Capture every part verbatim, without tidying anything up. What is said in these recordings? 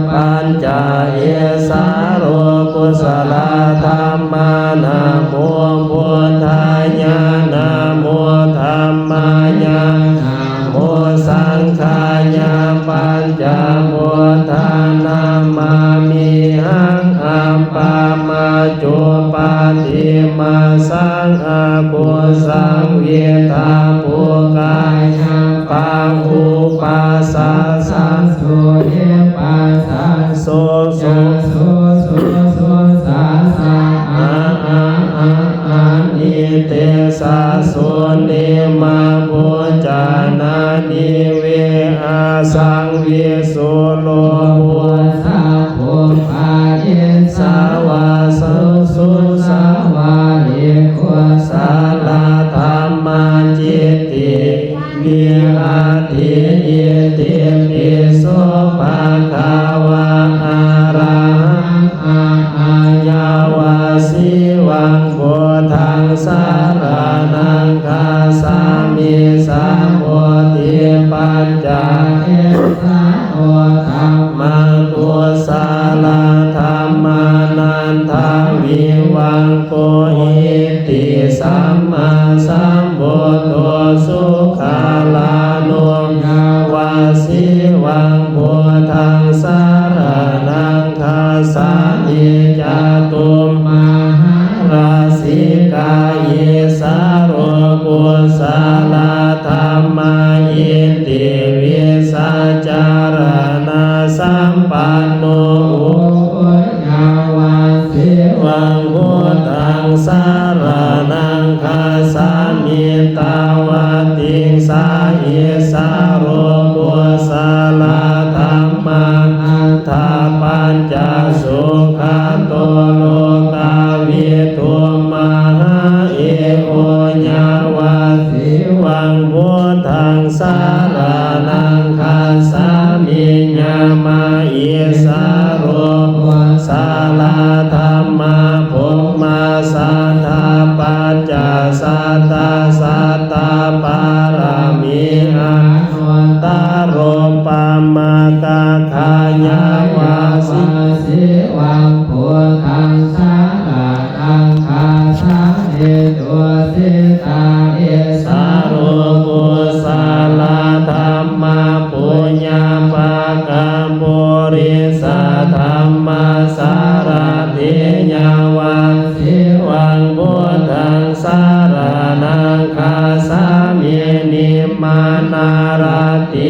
pañca issaro kusalā dhammā. Namo buddhāya, namo dhammāya, namo saṅghāya, pañca buddhā namāmihaṃ. Appamā cupaṭimā saṃ akusaṃ viṭṭhābhū kāyaṃ pahūpassaso vipassaso so so so sa sa a a a a ni te sa so ni ma bu ca na ni ve a saṃ vi su lo vo sa vo pa ye sa va su su sa va ye kusalā dhammā citti vi atthi. Itipi so bhagavā arahaṃ a a ya va si vaṃ buddhaṃ saraṇaṃ gacchāmi. Sambodhi pañca issaro dhammā kusalā dhammā nanda vi vaṃ ko iti sammāsambuddho sugalāno ya va si vaṃ buddhaṃ saraṇaṃ gacchāmi. Cātummahārājikā issaro kusalā dhammā itivi saccāraṇasampanno u ya va si vaṃ buddhaṃ saraṇaṃ gacchāmi. Tāvatiṃsā issaro kusalā dhammā atha pañca sugato lokavidū mahā e o ya va si vaṃ buddhaṃ saraṇaṃ gacchāmi. Yama issaro kusalā dhammā brahmā saddā pañca satta satta pāramī anuttaro brahmakāgga ya va si vaṃ buddhaṃ saraṇaṃ gacchāmi. Tusitā issaro kusalā dhammā puññapakaṃ purisadammasārathi ya va si vaṃ buddhaṃ saraṇaṃ gacchāmi. Nimmānaratī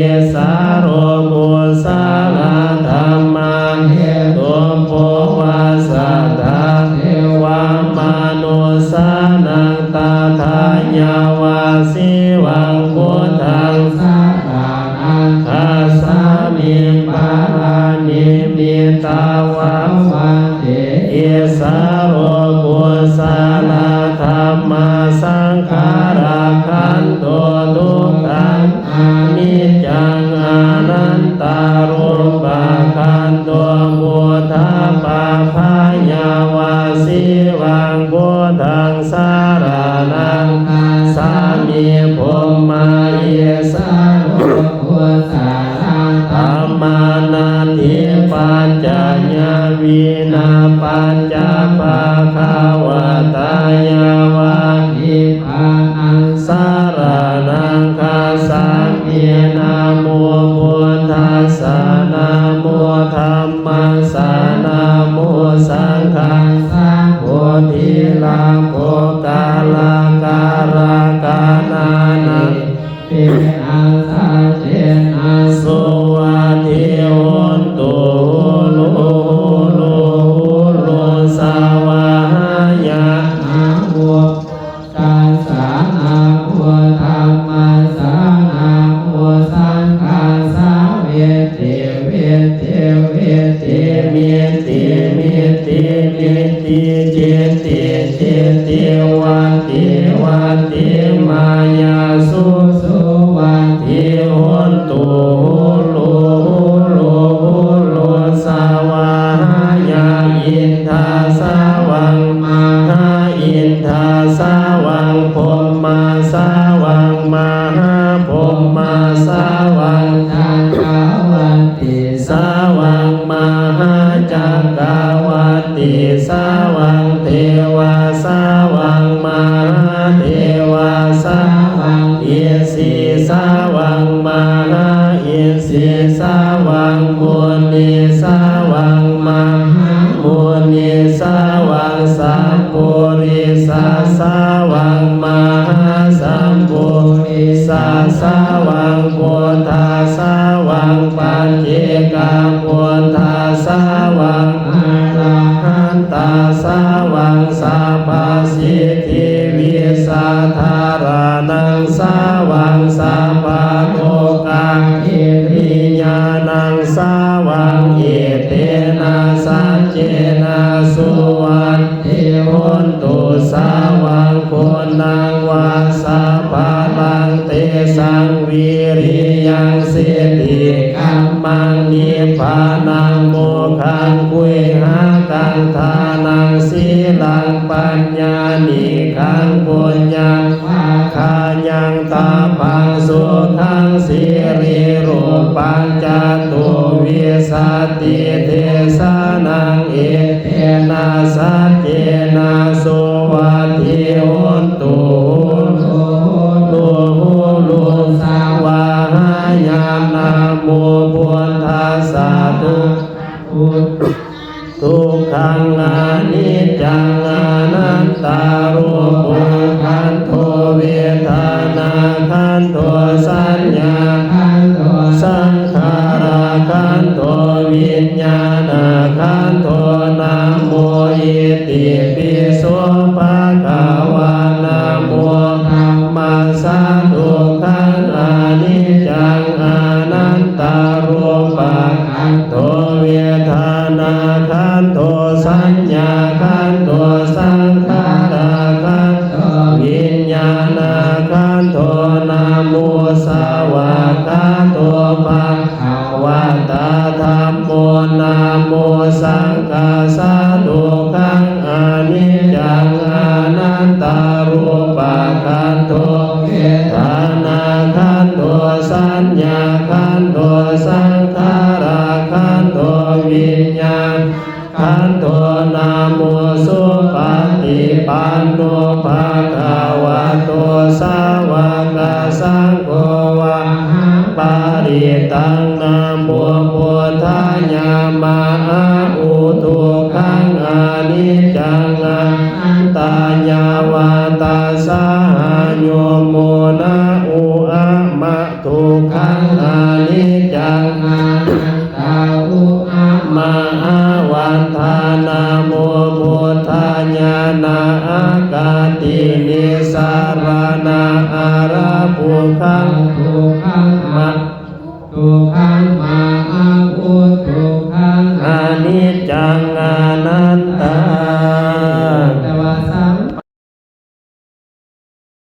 issaro kusalā dhammā hetuṃ puvvassadā devamanussānaṃ tathā ya va si vaṃ buddhaṃ saraṇaṃ gacchāmi. Paranimmitavasavattī issaro kusalā dhammā saṅkhārakkhandho dukkhaṃ aniccaṃ anattā rūpakkhandho buddhapapha ya va si vaṃ buddhaṃ saraṇaṃ gacchāmi. Brahmā issaro kusalā dhammā natthi paccayavināpaccayā bhagavatā ya va nibbānaṃ saraṇaṃ gacchāmi. Namo buddhassa, namo dhammassa, namo saṅghassa. Bodhilā bhogalākārakanānā ena saccena suvatthi hontu. Hulu hulu hulu svāhāya. Namo buddhassa, namo dhammassa, namo saṅghassa. Vitti vitti vitti mitti mitti mitti citti citti vatti vatti māyā su su vatthi hontu. Hulu hulu hulu svāhāya. Indhassa vaṃ mahā indhassa vaṃ brahmassa vaṃ mahābrahmassa vaṃ cakkavatti sa sāvaṃ mahācakkavatti sāvaṃ devā sāvaṃ mahādevā sāvaṃ issī sāvaṃ mahāissī sāvaṃ munī sāvaṃ mahāmunī sāvaṃ sappurisā sāvaṃ mahāsappurisā sāvaṃ buddhā sāvaṃ paccekabuddhā sāvaṃ arahantā sāvaṃ sabbasiddhi vijjādharaṇaṃ sāvaṃ sabbalokadhipatiñāṇaṃ sāvaṃ etena saccena suvatthi hotu sāvaṃ puṇṇaṃ vā sabbalaṃ tesaṃ viriyaṃ siddhikammaṃ nibbānaṃ mokkhaṃ guyhakaṃ dānaṃ sīlaṃ paññā nikkhaṃ puññaṃ bhāgyaṃ tappaṃ sukhaṃ sirirūpaṃ catuvīsatidesanāṃ etena saccena suvatthi hotu hulu hulu hulu svāhāya. Namo buddhassa duk dukkhaṃ aniccaṃ anattā rūpo khandho vedanākhandho saññākhandho saṅkhārakhandho viññāṇakhandho. Namo itipi so bhagavā. Namo dhammassa dukkhaṃ aniccaṃ anattā rūpa khandho vedanākhandho saññākhandho saṅkhārakhandho viññāṇakhandho. Namo svākkhāto bhagavatā dhammo. Namo saṅghassa dukkhaṃ aniccaṃ anattā rūpakhandho vedanākhandho saññākhandho saṅkhārakhandho viññāṇakhandho. Namo supaṭipanno bhagavato sāvakasaṅgho vāhaṃ parittaṃ. Namo buddhāya ma a u dukkhaṃ aniccaṃ anattā yāva tassa hāyo mo na u a ma dukkhaṃ aniccaṃ anattā u a ma a vandā. Namo buddhāya na a ka ti ni saraṇa a ra pu kha dukkhaṃ ma dukkhaṃ ma a u dukkhaṃ aniccaṃ ana